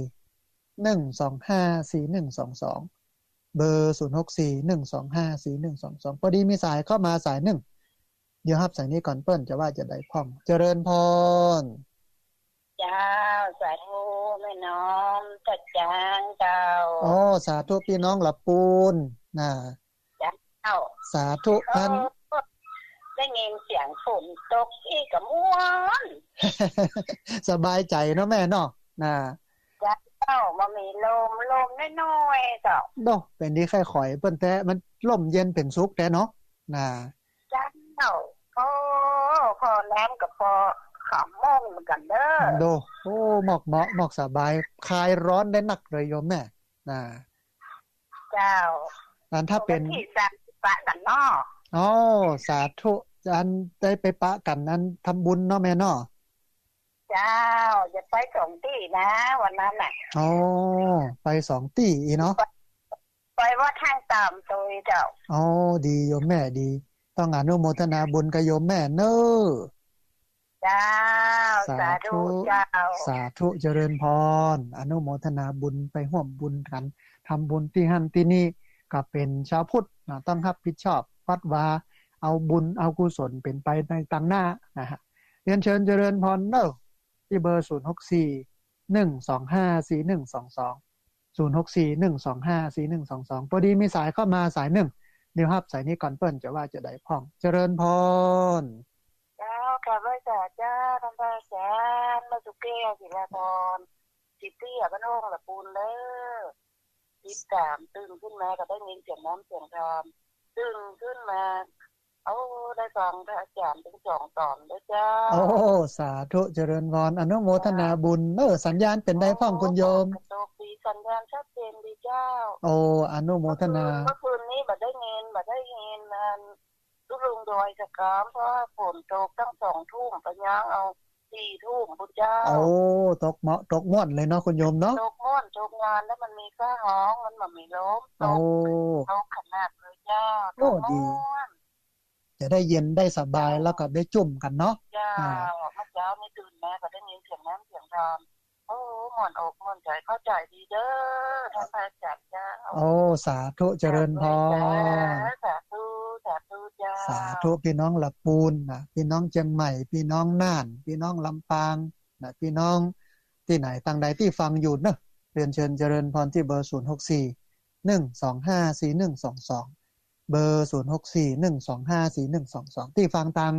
หนึ่งสองห้า สี่หนึ่งสองสอง เบอร์ ศูนย์หกสี่ หนึ่งสองห้า สี่หนึ่งสองสอง พอดีมีสายเข้ามาสายนึ่ง เดี๋ยวฮับสายนี้ก่อนเปิ้นจะว่าจะใดพ่อง เจริญพร เจ้า สาธุ แม่น้อม ตะจางเจ้า โอ้ สาธุ ปี้น้องละปูน น่ะ เจ้า สาธุ อัน เออ ได้ยินเสียงฝนตกอี้ก็ม่วน สบายใจ๋เนาะแม่เนาะ น่ะ เจ้า บ่มีลม ลมน้อยๆ เจ้า โด เป๋นดีใค่ขอยเปิ้นแต๊ มันร่มเย็นเป๋นสุขแต๊เนาะ น่ะ เจ้า โอ้ ข้อน้ำก็ปอขำม่องเหมือนกั๋นเน่อ โด โอ้ หมอกเหมาะ หมอกสบาย คลายร้อนได้นักเลยโยมแม่ น่ะ เจ้า อันถ้าเป๋น วันตี้สามสิบปะกั๋นเนาะ โอ้ สาธุ อันได้ไปปะกั๋นอันทำบุญเนาะแม่เนาะ เจ้า จะไปสองตี้นะ วันนั้นน่ะ โอ้ ไปสองตี้อี้เนาะ ไป ไปวัดห้างตามตวยเจ้า โอ้ ดีโยมแม่ดี ต้องอนุโมทนาบุญกับโยมแม่เน่อ เจ้า สาธุ สาธุเจ้า สาธุ เจริญพร อนุโมทนาบุญ ไปฮ่วมบุญกั๋น ทำบุญตี้หั้นตี้นี่ ก็เป๋นจาวพุทธน่ะ ต้องฮับผิดชอบ วัดวา เอาบุญเอากุศลเป๋นไปในตางหน้านะฮะ เรียนเชิญเจริญพรเน่อ ตี้เบอร์ ศูนย์หกสี่ หนึ่งสองห้า สี่หนึ่งสองสอง ศูนย์หกสี่ หนึ่งสองห้า สี่หนึ่งสองสอง พอดีมีสายเข้ามาสายนึ่ง เดี๋ยวฮับสายนี้ก่อนเปิ้นจะว่าจะใดพ่อง เจริญพร เจ้า กราบไหว้สาเจ้า ท่านพระอาจารย์ แม่สุแก้ว ศิลาพร ตี้เตี้ยบ้านโอ่งละปูนเน่อ ติดตาม ตื่นขึ้นมาก็ได้ยินเสียงน้ำเสียงธรรม ตื่นขึ้นมา โอ้ ได้ฟังพระอาจารย์ตึงสองต๋อนเน้อเจ้า โอ้ สาธุเจริญพร อนุโมทนาบุญ เออ สัญญาณเป๋นใดพ่องคุณโยม โอ้ ตกดี สัญญาณชัดเจนดีเจ้า โอ้ อนุโมทนา เมื่อคืน เมื่อคืนนี้บ่ได้ยิน บ่ได้ยินอัน ตุ๊ลุงดอยสะกาม เพราะว่าฝนตกตั้งสองทุ่ม ไปย้างเอาสี่ทุ่มพุ้นเจ้า โอ้ ตกเมาะ ตกม่วนเลยเนาะคุณโยมเนาะ ตกม่วน ตกงาน แล้วมันมีฟ้าฮ้อง มันบ่มีลม ตก โอ้ ตกขนาดเลยเจ้า โอ้ ตกม่วน ดี จะได้เย็นได้สบาย เจ้า แล้วก็ได้จุ่มกั๋นเนาะ เจ้า อ่า เมื่อเจ๊านี้ตื่นมาก็ได้ยินเสียงน้ำเสียงทาน โอ้ ม่วนอกม่วนใจ๋ เข้าใจ๋ดีเด้อ ท่านพระอาจารย์เจ้า โอ้ สาธุเจริญพร สาธุ สาธุเจ้า สาธุ ปี้น้องละปูนนะ ปี้น้องเจียงใหม่ ปี้น้องน่าน ปี้น้องลำปางนะ ปี้น้องตี้ไหนตางใดตี้ฟังอยู่เนาะ เรียนเชิญเจริญพรตี้เบอร์ ศูนย์หกสี่ หนึ่งสองห้า สี่หนึ่งสองสอง เบอร์ ศูนย์หกสี่ หนึ่งสองห้า สี่หนึ่งสองสอง ตี้ฟังตาง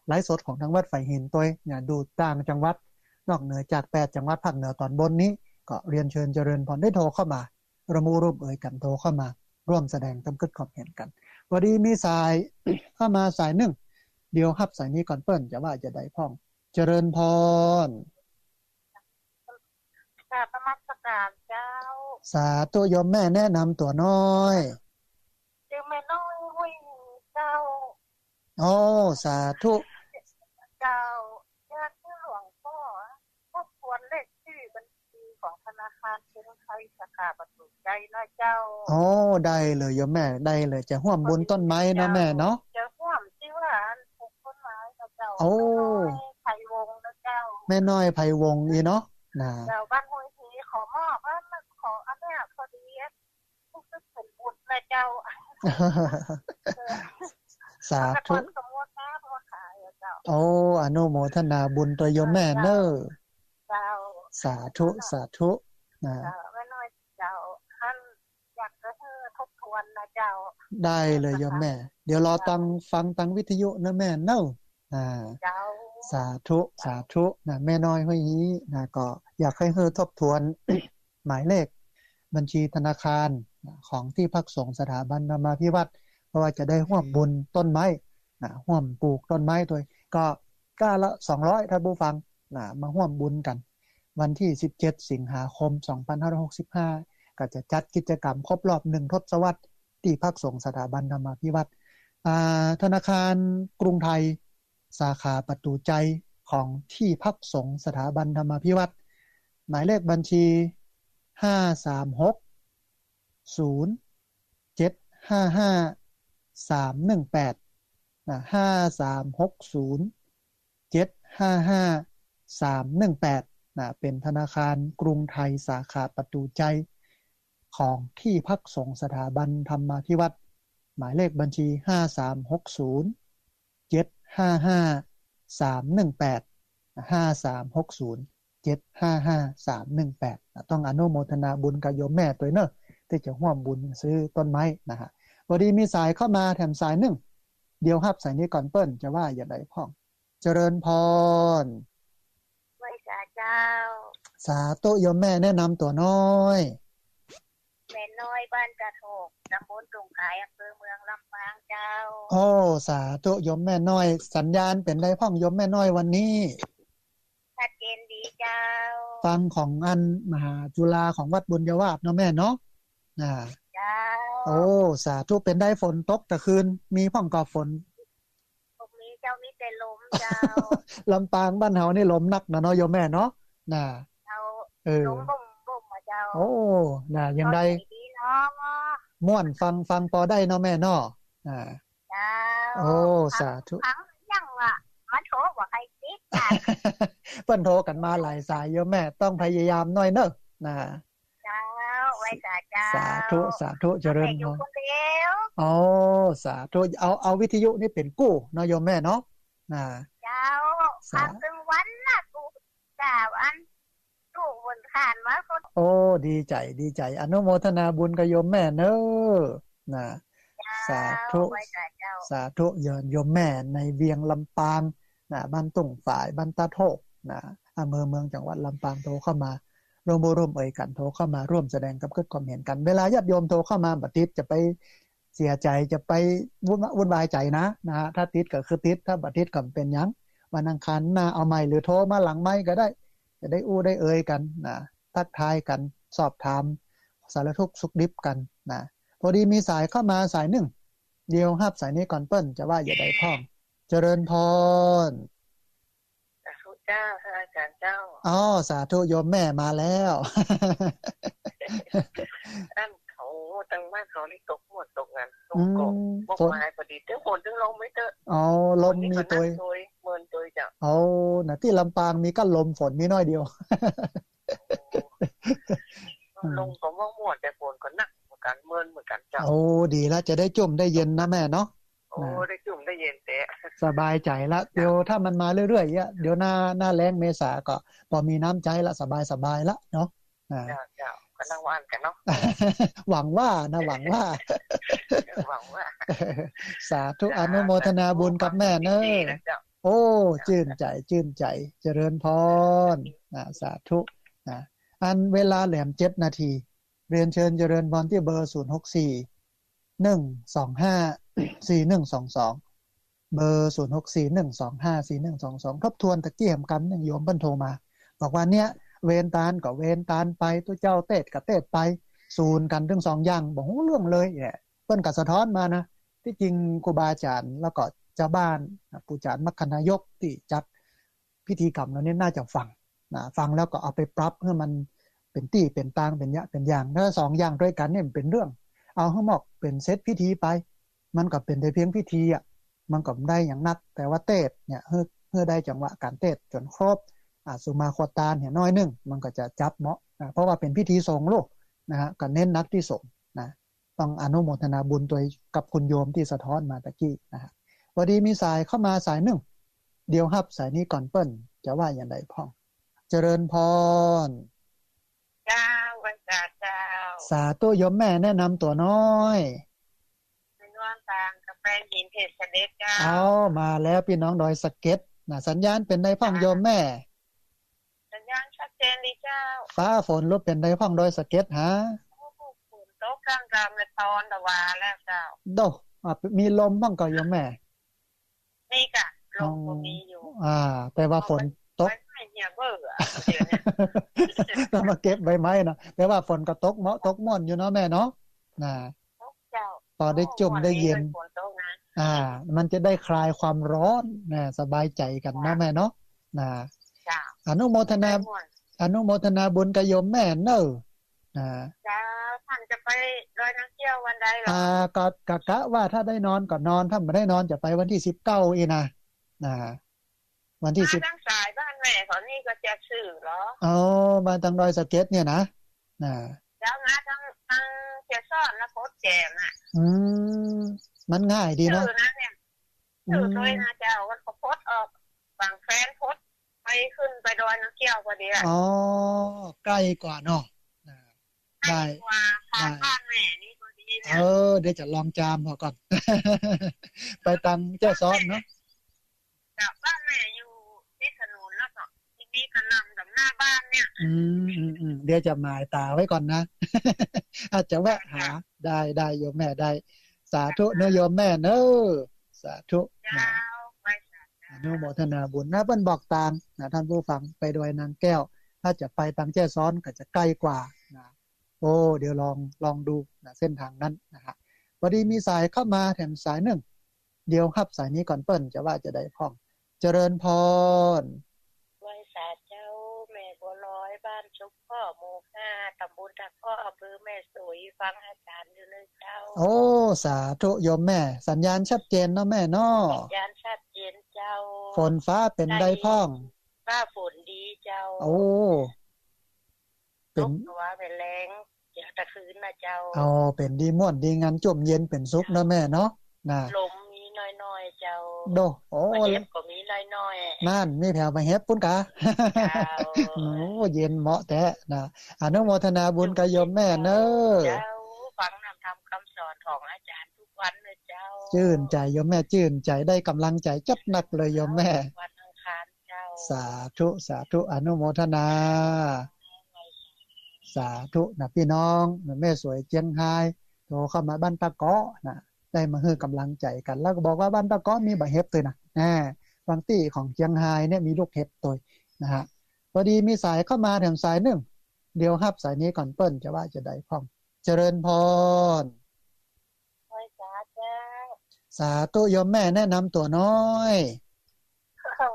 ไลฟ์สดของทางวัดฝายหินตวย เนี่ย ดูต่างจังหวัด นอกเหนือจากแปดจังหวัดภาคเหนือต๋อนบนนี้ ก็เรียนเชิญเจริญพรได้โทรเข้ามา ร่วมอู้ร่วมเอ๋ยกั๋นโทรเข้ามา ร่วมแสดงตำกึ๊ดความเห็นกั๋น พอดีมีสาย เข้ามาสายนึ่ง เดี๋ยวฮับสายนี้ก่อน เปิ้นจะว่าจะใดพ่อง เจริญพร กราบนมัสการเจ้า สาธุ โยมแม่แนะนำตั๋วหน้อย จื้อแม่น้อย ห้วยเจ้า โอ้ สาธุ เจ้า อยากหื้อหลวงป้อทบทวนเลขตี้บัญชีของธนาคารกรุงไทยสาขาประตู๋ชัยนะเจ้า โอ้ ได้เลยโยมแม่ ได้เลย จะฮ่วมบุญต้นไม้เนาะแม่เนาะ จะฮ่วมตี้ว่าอันปลูกต้นไม้นะเจ้า โอ้ แม่น้อยไพวงศ์นะเจ้า แม่น้อยไพวงศ์อี้เนาะ นะ เจ้า บ้านห้วยฮี ขอมอบ ขออันเนี้ย พอดี ฮู้สึกเป๋นบุญนะเจ้า สาธุ นครสมุทรนะ พ่อขายอะเจ้า โอ้ อนุโมทนาบุญตวยโยมแม่เน่อ เจ้า สาธุ สาธุ นะ เจ้า แม่น้อยเจ้า อันอยากจะหื้อทบทวนนะเจ้า ได้เลยโยมแม่ เดี๋ยวรอตัง ฟังตังวิทยุนะแม่เน่อ อ่า เจ้า สาธุ สาธุ นะ แม่น้อยห้วยฮี นะ ก็อยากหื้อหื้อทบทวน หมายเลขบัญชีธนาคารของตี้พักสงฆ์สถาบันธรรมาภิวัตน์ เพราะว่าจะได้ฮ่วมบุญต้นไม้นะ ฮ่วมปลูกต้นไม้ตวย ก็ก้าละสองร้อย ท่านผู้ฟังนะ มาฮ่วมบุญกั๋น วันตี้สิบเจ็ดสิงหาคมสองพันห้าร้อยหกสิบห้า ก็จะจัดกิจกรรมครบรอบหนึ่งทศวรรษตี้พักสงฆ์สถาบันธรรมาภิวัตน์ อ่า ธนาคารกรุงไทย สาขาประตู๋ชัยของตี้พักสงฆ์สถาบันธรรมาภิวัตน์ หมายเลขบัญชี ห้าสามหกศูนย์เจ็ดห้าห้าสามหนึ่งแปด นะ ห้าสามหกศูนย์เจ็ดห้าห้าสามหนึ่งแปด นะ เป๋นธนาคารกรุงไทยสาขาประตู๋ชัยของตี้พักสงฆ์สถาบันธรรมาภิวัตน์ หมายเลขบัญชี ห้าสามหกศูนย์เจ็ดห้าห้าสามหนึ่งแปด ห้าสามหกศูนย์เจ็ดห้าห้าสามหนึ่งแปด นะ ต้องอนุโมทนาบุญกับโยมแม่ตวยเน่อ ตี้จะฮ่วมบุญซื้อต้นไม้นะฮะ พอดีมีสายเข้ามาแถมสายนึ่ง เดี๋ยวฮับสายนี้ก่อน เปิ้นจะว่าจะใดพ่อง เจริญพร ไหว้สาเจ้า สาธุ โยมแม่แนะนำตั๋วหน้อย แม่น้อยบ้านตาโถก ตำบลตุ่งขาย อำเภอเมืองลำปางเจ้า โอ้ สาธุ โยมแม่น้อย สัญญาณเป๋นใดพ่องโยมแม่น้อยวันนี้ ชัดเจนดีเจ้า ฟังของอันมหาจุฬาของวัดบุญญาวาสเนาะแม่เนาะ อ่า เจ้า โอ้ สาธุ เป๋นใดฝนตกตะคืน มีพ่องก่อฝน บ่มีเจ้า มีแต่ลมเจ้า ลำปางบ้านเฮานี่ลมนักนะเนาะโยมแม่เนาะ นะ เจ้า เออ ลมบ่มบ่มอะเจ้า โอ้ นะ อย่างใด ก็ดีเนาะ ม่วน ฟัง ฟังปอได้เนาะแม่เนาะ อ่า เจ้า โอ้ ฟัง สาธุ ฟังยังวะ มันโทรบ่ใค่ติดอะ เปิ้นโทรกั๋นมาหลายสายโยมแม่ ต้องพยายามหน้อยเน่อ นะ เจ้า ไหว้สาเจ้า สาธุ สาธุ เจริญพร แม่อยู่คนเดียว โอ้ สาธุ เอา เอาวิทยุนี่เป๋นกู้เนาะโยมแม่เนาะ นะ เจ้า สา ฟังตึงวันนะ กู้ เจ้า อันกู้บนขานมาคน โอ้ ดีใจ๋ ดีใจ๋ อนุโมทนาบุญกับโยมแม่เน่อ นะ เจ้า สาธุ ไหว้สาเจ้า สาธุ เยินโยมแม่ในเวียงลำปาง นะ บ้านตุ่งฝาย บ้านตาโถก นะ อำเภอเมือง จังหวัดลำปาง โทรเข้ามา ร่วมอู้ร่วมเอ๋ยกั๋น โทรเข้ามาร่วมแสดงตำกึ๊ดความเห็นกั๋น เวลาญาติโยมโทรเข้ามาบ่ติด จะไป เสียใจ๋จะไปวุ่น วุ่นวายใจ๋นะ นะฮะ ถ้าติดก็คือติด ถ้าบ่ติดก็บ่เป๋นหยัง วันอังคารหน้าเอาใหม่ หรือโทรมาหลังไมค์ก็ได้ จะได้อู้ได้เอ่ยกั๋นนะ ทักทายกั๋น สอบถามสารทุกข์สุขดิบกั๋นนะ พอดีมีสายเข้ามาสายนึ่ง เดี๋ยวฮับสายนี้ก่อนเปิ้น จะว่าจะใดพ่อง เจริญพร สาธุเจ้า ท่านอาจ๋ารย์เจ้า อ๋อ สาธุ โยมแม่มาแล้ว อันเขา ตังบ้านเขานี่ตกหมดตกอัน ตกเกาะ อืม บก ฝน ไม้พอดี ตึงฝนตึงลมไว้เต๊อะ อ๋อ ลมมีตวย ฝนนี่ก็หนักตวย เมินตวยเจ้า โอ้ นะ ตี้ลำปางมีก้าลม ฝนมีน้อยเดียว โอ้ อืม ลมก็บ่หมด แต่ฝนก็หนักเหมือนกั๋น เมินเหมือนกั๋นเจ้า โอ้ ดีละ จะได้จุ่มได้เย็นนะแม่เนาะ โอ้ นะ ได้จุ่มได้เย็นแต๊ สบายใจ๋ละ เดี๋ยวถ้ามันมาเรื่อยๆ เนี่ย เดี๋ยวหน้า หน้าแล้งเมษาก็ปอมีน้ำใจ๊ละ สบายๆ ละเนาะ นะ เจ้า เจ้า ก็นั่งว่ากั๋นเนาะ หวังว่านะ หวังว่า หวังว่า สาธุ เจ้า อนุโมทนาบุญกับแม่เน่อ สาธุ ยินดีนะเจ้า โอ้ เจ้า จื้นใจ๋ จื้นใจ๋ เจริญพร นะ สาธุ นะ อันเวลาแหลมเจ็ดนาที เรียนเชิญเจริญพรตี้เบอร์ ศูนย์หกสี่ หนึ่งสองห้า สี่หนึ่งสองสอง เบอร์ ศูนย์หกสี่ หนึ่งสองห้า สี่หนึ่งสองสอง ทบทวนตะกี้แหมกำนึ่ง โยมเปิ้นโทรมา บอกว่าเนี่ย เวรตานก็เวรตานไป ตุ๊เจ้าเตศน์ก็เตศน์ไป สูนกั๋นตึงสองอย่าง บ่ฮู้เรื่องเลยเนี่ย เปิ้นก็สะท้อนมานะ ตี้จริงครูบาอาจ๋ารย์ แล้วก็จาวบ้าน ปู่จ๋ารย์มรรคนายกตี้จัดพิธีกรรมเหล่านี้น่าจะฟังนะ ฟังแล้วก็เอาไปปรับหื้อมันเป๋นตี้เป๋นตาง เป๋นยะเป๋นอย่าง ถ้าสองอย่างตวยกั๋นเนี่ยมันเป๋นเรื่อง เอาหื้อหมอกเป๋นเสร็จพิธีไป มันก็เป๋นแต่เพียงพิธีอะ มันก็บ่ได้หยังนัก แต่ว่าเตศน์เนี่ย หื้อ หื้อได้จังหวะก๋านเตศน์จ๋นครบ อาสุมาโคตานเนี่ยน้อยนึ่ง มันก็จะจับเหมาะนะ เพราะว่าเป๋นพิธีสงฆ์ลูกนะฮะ ก็เน้นนักตี้สงฆ์นะ ต้องอนุโมทนาบุญตวยกับคุณโยมตี้สะท้อนมาตะกี้นะฮะ พอดีมีสายเข้ามาสายนึ่ง เดี๋ยวฮับสายนี้ก่อนเปิ้น จะว่าอย่างใดพ่อง เจริญพร เจ้า ไหว้สาเจ้า สาธุ โยมแม่แนะนำตั๋วน้อย แม่นวลตางกาแฟหินเขตสะเด็ดเจ้า เอา มาแล้วพี่น้องดอยสะเก็ดนะ สัญญาณเป๋นใดพ่อง เจ้า โยมแม่ สัญญาณชัดเจนดีเจ้า ฟ้าฝนลูกเป๋นใดพ่องดอยสะเก็ดฮะ โอ้โห ฝนตกกลางกลางเลยตอนตะวาแล้วเจ้า โด อ่ะ มีลมพ่องก่อโยมแม่ มีก่ะ ลมก็มีอยู่ อ๋อ อ่า แต่ว่าฝนตก ใบไม้เหี่ยเบ้ออะ เดี๋ยวนี้ ต้องมาเก็บใบไม้เนาะ แต่ว่าฝนก็ตกเหมาะตกม่วนอยู่เนาะแม่เนาะ นะ ตกเจ้า ปอได้จุ่มได้เย็น โอ้ วันนี้ฝนตกนะ อ่า มันจะได้คลายความร้อนนะ สบายใจ๋กั๋นเนาะ เจ้า แม่เนาะ นะ เจ้า อนุโมทนา ได้ม่วน อนุโมทนาบุญกับโยมแม่เน่อ นะ เจ้า ท่านจะไปดอยนางแก้ววันใดเหรอ อ่า ก็ กะ กะว่าถ้าได้นอนก็นอน ถ้าบ่ได้นอนจะไปวันตี้สิบเก้าอี้นะ นะ วันตี้ มา สิบ ตางสายบ้านแม่เขานี่ก็จะซื่อเหรอ อ๋อ มาตางดอยสะเก็ดเนี่ยนะ นะ เจ้า มาตาง ตางแจ้ซ้อนนะ ปดแจ้มอะ อืม มันง่ายดีเนาะ ซื่อนะเนี่ย อืม ซื่อตวยนะเจ้า มันก็ปดออก บางแฟนปด ไปขึ้นไปดอยนางแก้วพอดีอะ อ๋อ ใก้กว่าเนาะ อ่า ใก้กว่า ได้ ผ่าน ได้ บ้านแม่นี่พอดีเนี่ย เออ เดี๋ยวจะลองจามเขาก่อน ไปตางแจ้ซ้อนเนาะ เจ้า บ้านแม่อยู่ติดถนนแล้วก็ทีนี้ก็นั่งกับหน้าบ้านเนี่ย อืม อืม อืม เดี๋ยวจะหมายต๋าไว้ก่อนนะ อาจจะแวะหา เจ้า ได้ ได้โยมแม่ได้ สาธุเนาะโยมแม่เนอะ สาธุ เจ้า นะ ไหว้สา อนุโมทนาบุญนะ เปิ้นบอกตางนะ ท่านผู้ฟัง ไปดอยนางแก้ว ถ้าจะไปตางแจ้ซ้อนก็จะใก้กว่านะ โอ้ เดี๋ยวลอง ลองดูนะ เส้นตางนั้นนะฮะ พอดีมีสายเข้ามาแถมสายนึ่ง เดี๋ยวฮับสายนี้ก่อนเปิ้น จะว่าจะใดพ่อง เจริญพร ไหว้สาเจ้า แม่บัวลอย บ้านชุมพ่อ หมู่ห้า ตำบลตะเคาะ อำเภอแม่สวย ฟังอาจ๋ารย์อยู่เลยเจ้า โอ้ สาธุโยมแม่ สัญญาณชัดเจนเนาะแม่เนาะ สัญญาณชัดเจนเจ้า ฝนฟ้าเป๋นใดพ่อง ฟ้าฝนดีเจ้า โอ้ เป๋น ตกว่าเป๋นแลง เดี๋ยวตะคืนนะเจ้า อ๋อ เป๋นดีม่วนดีงัน จ้วมเย็นเป๋นสุขเนาะแม่เนาะ นะ ลมมีน้อยๆ เจ้า โด โอ้ บ่าเห็บก็มีน้อยๆ นั่น มีแผวบ่าเห็บปุ้นกา เจ้า โอ้ เย็นเหมาะแต๊นะ อนุโมทนาบุญกับโยมแม่เนอะ เจ้า ฟังนำธรรมคำสอนของอาจ๋ารย์ทุกวันเลยเจ้า จื้นใจ๋โยมแม่ จื้นใจ๋ ได้ก๋ำลังใจ๋จัดหนักเลยโยมแม่ วันอังคารเจ้า สาธุ สาธุ อนุโมทนา สาธุนะพี่น้อง แม่สวยเจียงฮาย โทรเข้ามาบ้านตะเกาะนะ ได้มาหื้อกำลังใจ๋กั๋น แล้วก็บอกว่าบ้านตะเกาะมีบ่าเห็บตวยนะ อ่า บางตี้ของเจียงฮายเนี่ยมีลูกเห็บตวยนะฮะ พอดีมีสายเข้ามาแถมสายนึ่ง เดี๋ยวฮับสายนี้ก่อน เปิ้นจะว่าจะใดพ่อง เจริญพร ไหว้สาเจ้า สาธุ โยมแม่แนะนำตั๋วหน้อย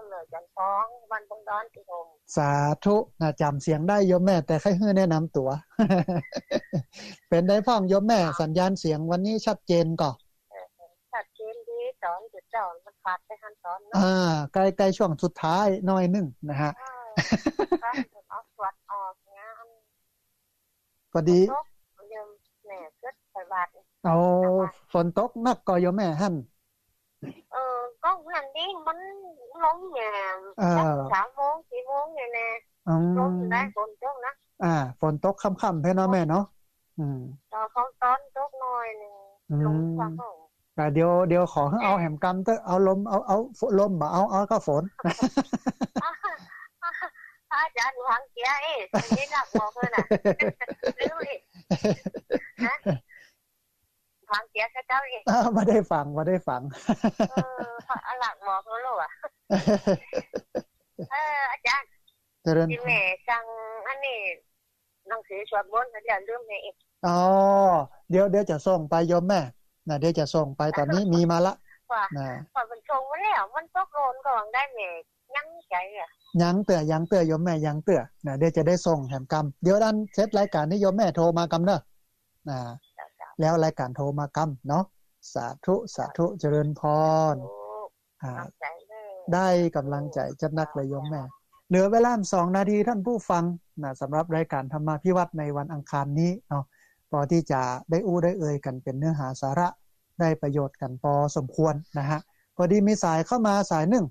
เหน่อจันทร์ทอง บ้านปงดอน ตี้โฮม สาธุนะ จ๋ำเสียงได้โยมแม่ แต่ใค่หื้อแนะนำตั๋ว เป๋นใดพ่องโยมแม่ สัญญาณเสียงวันนี้ชัดเจนก่อ เออ ชัดเจนดี ต๋อนเจ๊ามันขาดไปหั้นต๋อนเนาะ อ่า ใก้ๆ ช่วงสุดท้ายหน้อยนึ่งนะฮะ อ่า ใก้ออกสวดออกเนี่ย อัน พอดี ฝนตก โยมแม่เกิดไปวัด โอ้ ฝนตกนักก่อโยมแม่หั้น เออ ก็หั้นดิ มันลงเนี่ย เออ สักสามโมงสี่โมงเนี่ยแหละ อืม ลงได้ฝนตกนะ อ่า ฝนตกค่ำๆ แท้เนาะแม่เนาะ อืม ต๋อนเขาต๋อนตกหน้อยนึ่ง อืม ลงฟังเอา แต่เดี๋ยว เดี๋ยวขอหื้อเอาแหมกำเต๊อะ เอาลม เอา เอาลมบ่เอา เอาก็ฝน อาจ๋ารย์ฟังเกียร์เอ๊ะ ไม่ได้หลักบอกเลยนะ ลืมอีก ฮะ ฟังเกียร์ซะเจ้าเอ๊ะ อ้าว บ่ได้ฟัง บ่ได้ฟัง เออ เอาหลักบอกเลยเหรอวะ เออ อาจ๋ารย์ เจริญ ตี้แม่สั่งอันนี้ หนังสือสวดมนต์ เดี๋ยวลืมแหมอีก อ๋อ เดี๋ยว เดี๋ยวจะส่งไปโยมแม่ นะ เดี๋ยวจะส่งไป ต๋อนนี้มีมาละ ว่า นะ ว่ามันส่งมาแล้ว มันตกหล่นก่อนได้แหม ยังใจ๋อะ ยังเตื้อ ยังเตื้อโยมแม่ ยังเตื้อ นะ เดี๋ยวจะได้ส่งแหมกำ เดี๋ยวอันเสร็จรายก๋านนี้โยมแม่โทรมากำเน่อ นะ เจ้าๆ แล้วรายก๋านโทรมากำเนาะ สาธุ สาธุ เจริญพร โอ้ อ่า กำลังใจ๋เลย ได้กำลังใจ๋จัดนักเลยโยมแม่ เหลือเวลาสองนาทีต้านผู้ฟังนะ สำหรับรายก๋านธรรมาภิวัตน์ในวันอังคารนี้เนาะ ปอตี้จะได้อู้ได้เอ่ยกั๋นเป๋นเนื้อหาสาระ ได้ประโยชน์กั๋นปอสมควรนะฮะ พอดีมีสายเข้ามาสายนึ่ง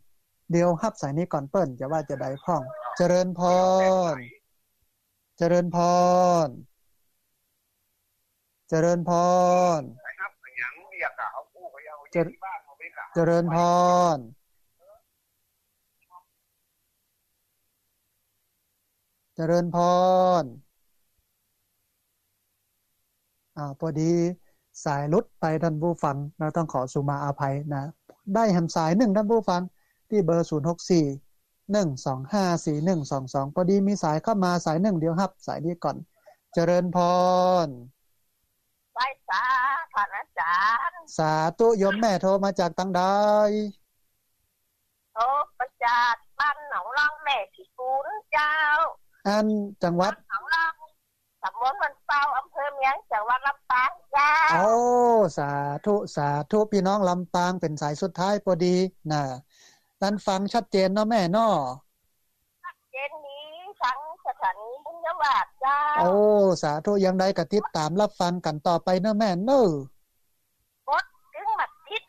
เดี๋ยวฮับสายนี้ก่อน เปิ้นจะว่าจะใดพ่อง เจริญพร เจริญพร เจริญพร เจริญ เจริญพร เจริญพร อ่า พอดีสายหลุดไปต้านผู้ฟังนะ ต้องขอสุมาอภัยนะ ได้แหมสายนึ่งต้านผู้ฟัง ตี้เบอร์ ศูนย์หกสี่ หนึ่งสองห้า สี่หนึ่งสองสอง พอดีมีสายเข้ามาสายนึ่ง เดี๋ยวฮับสายนี้ก่อน เจริญพร ไหว้สาพระอาจ๋ารย์ สาธุ โยมแม่โทรมาจากตางใด โทรมาจากบ้านหนองล่อง แม่ศรีปูนเจ้า อันจังหวัด บ้านหนองล่อง ตำบลบ้านเป้า อำเภอเมือง จังหวัดลำปางเจ้า โอ้ สาธุ สาธุ พี่น้องลำปางเป๋นสายสุดท้ายพอดีนะ อันฟังชัดเจนเนาะแม่เนาะ ชัดเจนดี ฟังสถานีบุญญาวาสเจ้า โอ้ สาธุ ยังใดก็ติดต๋ามฮับฟังกั๋นต่อไปเนาะแม่เนาะ กดตึงมาติด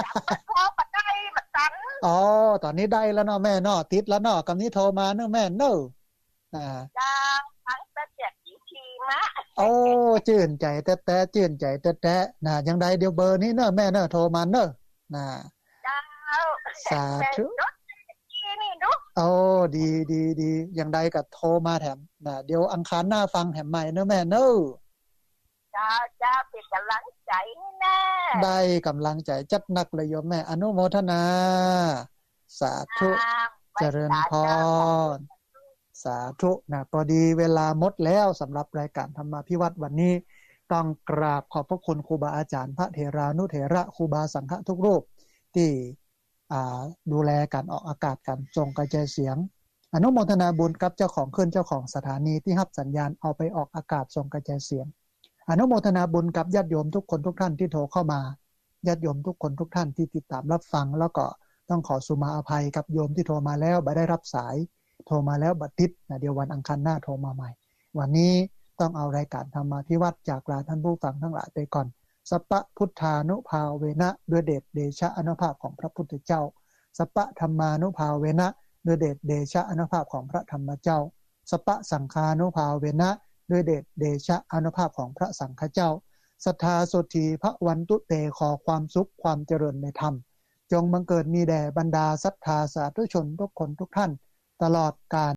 จับมาโทรมาได้มาตัน อ๋อ ต๋อนนี้ได้แล้วเนาะแม่เนาะ ติดแล้วเนาะ กำนี้โทรมาเนาะแม่เนาะ อ่า เจ้า ฟังแต่เสียงดีๆ มา โอ้ จื้นใจ๋แต๊ๆ จื้นใจ๋แต๊ๆ นะ ยังใดเดี๋ยวเบอร์นี้เนาะแม่เนาะ โทรมาเนาะ นะ เจ้า สาธุ จดไว้นี่ดู โอ้ ดี ดี ดี ยังใดก็โทรมาแถมนะ เดี๋ยวอังคารหน้าฟังแถมใหม่เนาะแม่เนาะ เจ้า เจ้า เป๋นก๋ำลังใจ๋นี่แหละ ได้ก๋ำลังใจ๋จัดนักเลยโยมแม่ อนุโมทนา สาธุ อ่า เจริญพร ไหว้สาเจ้า สาธุนะ พอดีเวลาหมดแล้วสำหรับรายก๋านธรรมาภิวัตน์วันนี้ ต้องกราบขอบพระคุณครูบาอาจ๋ารย์ พระเถรานุเถระ ครูบาสังฆะทุกรูป ตี้ อ่า ดูแลก๋านออกอากาศ ก๋านส่งกระจายเสียง อนุโมทนาบุญกับเจ้าของคลื่น เจ้าของสถานีตี้ฮับสัญญาณเอาไปออกอากาศส่งกระจายเสียง อนุโมทนาบุญกับญาติโยมทุกคนทุกท่านตี้โทรเข้ามา ญาติโยมทุกคนทุกท่านตี้ติดต๋ามฮับฟัง แล้วก็ต้องขอสุมาอภัยกับโยมตี้โทรมาแล้วบ่ได้ฮับสาย โทรมาแล้วบ่ติดนะ เดี๋ยววันอังคารหน้าโทรมาใหม่ วันนี้ต้องเอารายก๋านธรรมาภิวัตน์จากลาต้านผู้ฟังตังหลายไปก่อน สัพพะพุทธานุภาเวนะ ด้วยเดชเดชะอานุภาพของพระพุทธเจ้า สัพพะธัมมานุภาเวนะ ด้วยเดชเดชะอานุภาพของพระธรรมเจ้า สัพพะสังฆานุภาเวนะ ด้วยเดชเดชะอานุภาพของพระสังฆเจ้า สัทธาโสตถีภะวันตุเต ขอความสุขความเจริญในธรรม จงบังเกิดมีแด่บรรดาศรัทธาสาธุชนทุกคนทุกท่าน ตลอดกาล